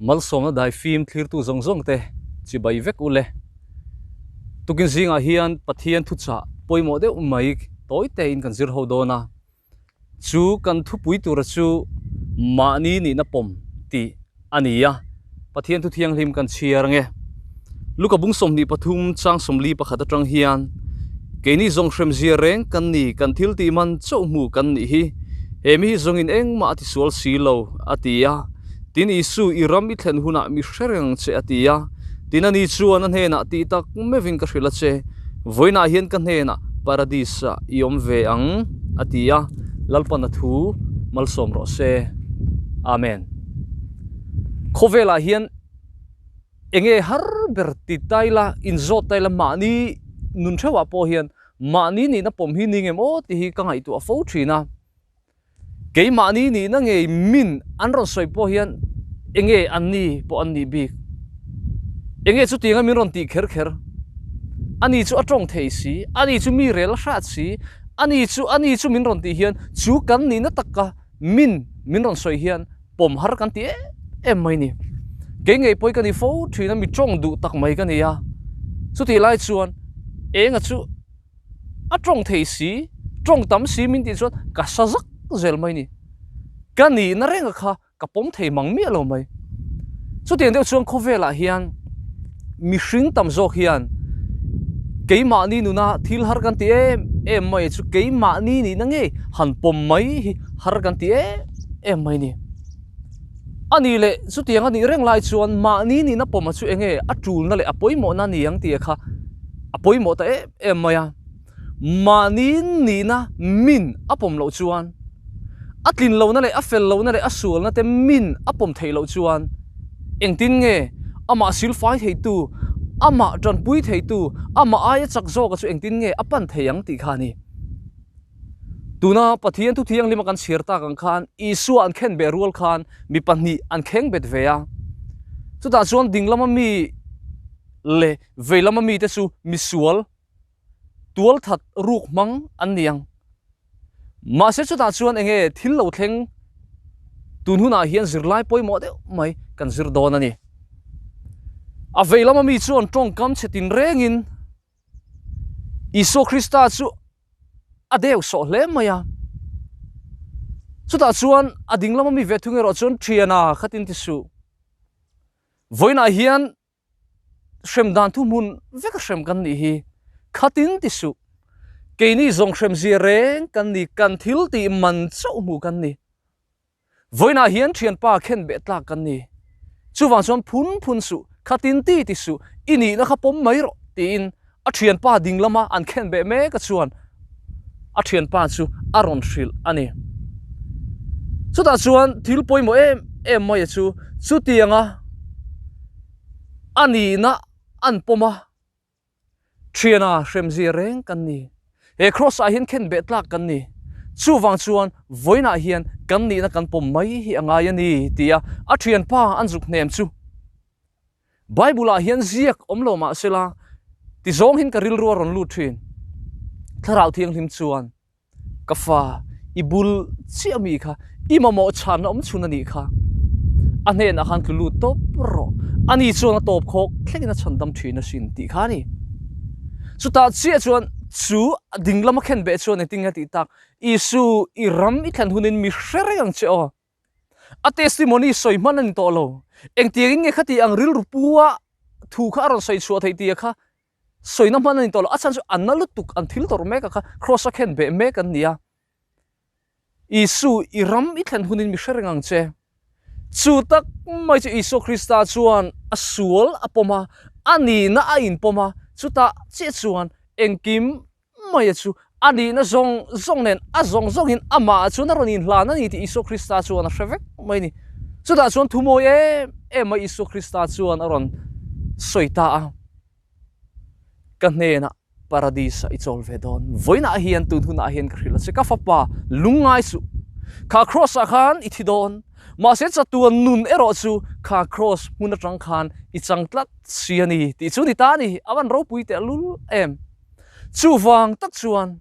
Malsawmna daifim thlirtu zawng zawng te chibai vek u le. Tukin zingah hian Pathian thuchah pawimawh deuh mai tawi tein kan zir ho dawn a. Chu kan thupui tura chu mahni nihna pawm tih a ni a, Pathian thu thianghlim kan chhiar ange. Luka bung 23 chang 41 atang hian, Keini zawng hremzia reng kan ni, kan thil tih man chauh hmu kan nih hi, he mi hi zawngin engmah a ti sual si lo, a ti a. Tin Isu, i ram i thlen hunah mi hre reng ang che, a ti a. Tin ani chuan a hnenah tih tak meuhin ka hrilh a che, Vawiinah hian ka hnenah Paradis-ah i awm ve ang, a ti a. Lalpan a thu malsawm rawh se. Amen. Khawvelah hian enge har ber ti taila, inzawt taila mahni nun theuhah pawh hian mahni nihna pawm hi ni ngem aw tih hi ka ngaihtuah fo thin a. Keimahni nihna ngei min an rawn sawi pawh hian enge an ni pawh an nih bik. Enge chutianga min rawn tih kher kher. Ani chu a tawng thei si, ani chu mi rel a hrat si, ani chu ani chu min rawn tih hian chu kan nihna taka min min rawn sawi hian pawm har kan ti em em mai ni. Kei ngei pawh hi ka ni fo thin a, mi tawng duh tak mai ka ni a. Chutih lai chuan enga chu A tawng thei si, tawng tam si min tih chuan ka sa zak zel mai ni. Ka nihna renga kha ka pawm thei mang miah lo mai. Chutiang deuh chuan khawvelah hian mihring tam zawk hian keimahni nuna thil har kan ti em em mai chu keimahni nihna ngei han pawm mai hi har kan ti em em mai ni. A nih leh chutiang a nih reng lai chuan mahni nihna pawma chu enge a tulna leh a pawimawhna a ni ang tih kha a pawimawh ta em em mai a. Mahni nihna min a pawm loh chuan a tlin lohna leh a fel lohna leh a sualna te min a pawm theih loh chuan engtin nge amah silfai theitu, amah tanpui theitu, amah aia chak zawka chu engtin nge a pan thei ang tih kha a ni. Tuna Pathian thu thianghlim a kan chhiar tak ang khan Isua an khen beh rual khan mi pahnih an kheng bet ve a. Chutah chuan ding lama mi leh vei lama mite chu misual tual that ruk hmang an ni ang. Mahse chutah chuan enge thil lo thleng tun hunah hian zirlai pawimawh deuh mai kan zir dawn a ni. A vei lama mi chuan tawngkam chhe tinrengin Isua Krista chu a deu sawh hle mai a. Chutah chuan a ding lama mi ve thung erawh chuan thiana khatin ti suh. Vawiinah hian hrem dan thu hmun vek a hrem kan nih hi khatin ti suh. Keini zawng hrem zia reng kan ni, kan thil tih man chauh hmu kan ni. Vawiinah hian thianpa khen beh tlak kan ni. Chuvang chuan phun phun suh, khatin ti ti suh, i nihna kha pawm mai rawh tiin a thianpa ding lama an khen beh mek a chuan a thianpa chu a rawn hrilh a ni. Chutah chuan thil pawimawh em em mai a chu chutianga a nihna an pawm a. Thiana hremzia reng kan ni. He Kraws ah hian khen beh tlak kan ni. Chuvang chuan vawiinah hian kan nihna kan pawm mai hi a ngai a ni, tia a thianpa an zuk hnem chu. Bible ah hian ziak awm lo mah sela, ti zawng hin ka rilru a rawn lut thin. Thlarau Thianghlim chuan. Ka fa, i bul chiah mi kha i mamawh chhanna awm chhun a nih kha. A hnenah khan tlu lut tawp rawh. Ani chuan a tawp khawk thlengin a chhan dam thin asin tih kha a ni. Chutah chiah chuan chu a ding lama khen beh chuan engtin nge a tih tak, Isu, i ram i thlen hunin mi hre reng ang che aw. A testimony sawi hman a ni tawh lo. Engtiangin nge khati ang rilru pua thu kha a rawn sawi chhuah theih tia kha Sawina hman a ni tawh lo, a chhan chu an na lutuk, an thil tawrh mek a kha, Kraws a khen beh mek an ni a. Isu, i ram i thlen hunin mi hre reng ang che. Chu tak mai chu Isua Krista chuan a sual a pawm a, a nihna a inpawm a, chutah chiah chuan engkim maia chu a nihna zawng zawng nen a zawng zawngin amah chuan a rawn inhlan a ni tih Isua Krista chuan a hre vek mai a ni. Chutah chuan thu mawi em em a Isua Krista chuan a rawn sawi ta a, Ka hnenah Paradis-ah i chawl ve dawn. Vawiinah hian tun hunah hian ka hrilh a che, ka fapa lungngai suh. Kha Kraws-ah khan i thi dawn. Mahse chatuan nun erawh chu kha Kraws hmun atang khan i chang tlat si a ni tih chu ni ta a ni. A van ropui tehlul em. Chuvang tak chuan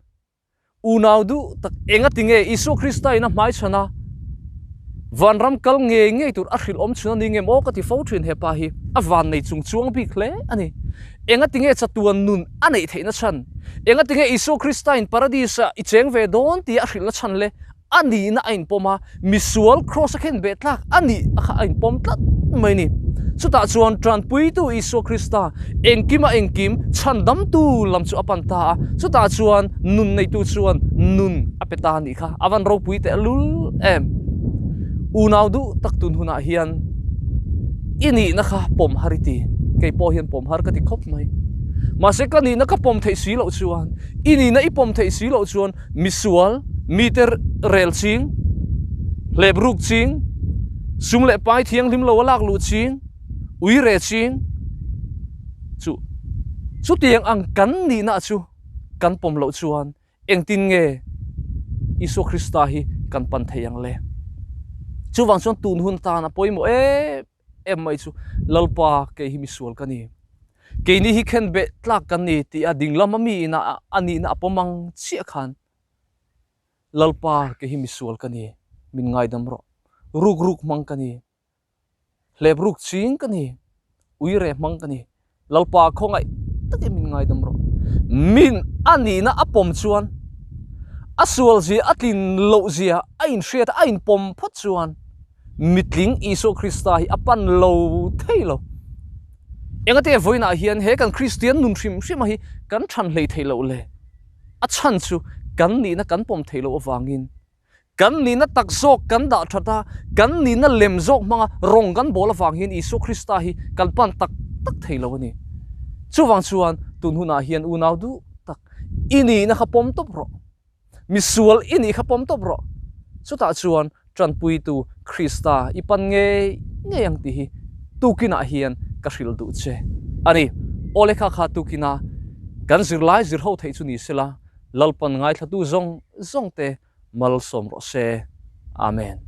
unau duh tak enga tinge Isua Krista in a hmaichhan a? Vanram kal ngei ngei tur a hrilh awm chhun a ni nge maw ka ti fo thin hepa hi a van nei chung chuang bik hle a ni. Enga tinge chatuan nun a neih theihna chhan? Enga tinge Isua Krista in Paradis ah i cheng ve dawn tia a hrilhna chhan le? A nihna a inpawm a, misual kraws a khen beh tlak a nih a kha a inpawm tlat mai a ni. Chutah chuan Tanpuitu Isua Krista engkima engkim chhandamtu lam chu a pan ta a, chutah chuan nun neitu chuan nun a pe ta a nih kha. A van ropui teh lul em! Unau duh tak tun hunah hian i nihna kha pawm har i ti. Kei pawh hian pawm har ka ti khawp mai. Mahse ka nihna ka pawm theih si loh chuan, i nihna i pawm theih si loh chuan Misual, mite rel ching, hlep ruk ching, sum leh pai thianghlim lo a lak luh ching, ui re ching chu chutiang ang kan nihna chu kan pawm loh chuan engtin nge Isua Krista hi kan pan thei ang le? Chuvang chuan tun hun tan a pawimawh em em mai chu Lalpa kei hi misual ka ni. Keini hi khen beh tlak kan ni tih a dinglam a mi ina a nihna a pawm ang chiah khan Lalpa kei hi misual ka ni, min ngaidam rawh. Ruk ruk hmang ka ni, hlep ruk ching ka ni, uire hmang ka ni. Lalpa khawngaih takin min ngaidam rawh. Min a nihna a pawm chuan a sual zia a tlin loh zia a inhriat a, a inpawm phawt chuan Mitling Isua Krista hi a pan lo thei lo. Engate vawiinah hian he kan Kristian nun hrim hrim a hi kan chhan hlei thei loh le? A chhan chu kan nihna kan pawm thei loh avangin kan nihna tak zawk kan dah that a, kan nihna lem zawk hmanga rawng kan bawl avang hian Isua Krista hi kan pan tak tak thei lo a ni. Chuvang chuan tun hunah hian unau duh tak i nihna kha pawm tawp rawh. Misual i nih kha pawm tawp rawh. Chutah chuan Tanpuitu Krista i pan ngei ngei ang tih hi tukinah hian ka hrilh duh che a ni. Aw lehkha kha tukina kan zirlai zir ho theih chu ni sela, Lalpan ngaithlatu zawng zawngte malsawm rawh se. Amen.